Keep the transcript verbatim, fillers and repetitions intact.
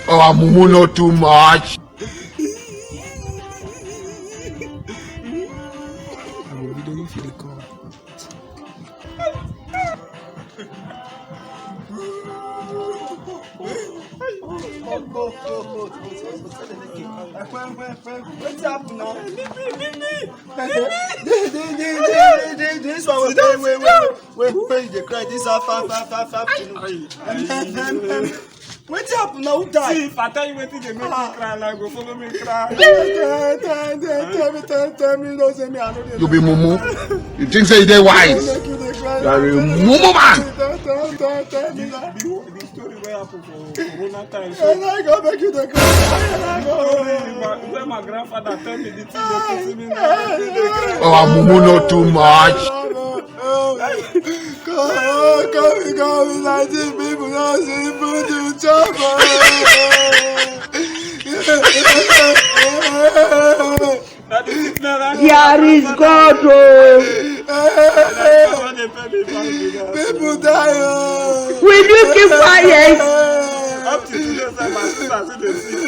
Our mumu not too much. I will video if you dey come. Wetin happen now? This one wey, wait, wait, wait, wait, wait, you dey cry. This half, half, half, half, half. Wetin happen now? Who die? See, if I tell you wetin dey make me cry, like, go follow me cry. Tell, tell, tell, tell me, tell, tell me, no say me, I no dey. You be mumu. You think say you dey wise? Make you dey cry. You are a mumu man. Tell, tell, tell, tell me. The, the, the story wey happen for Corona time. So I go make you dey cry. I no go. When my grandfather tell me the thing, dey put me now. Our mumu not too much. Come, come, come, nineteen people now see food to chop. There is God, oh. People die, oh. Will you keep quiet? Up to today, sef, my sister still dey see.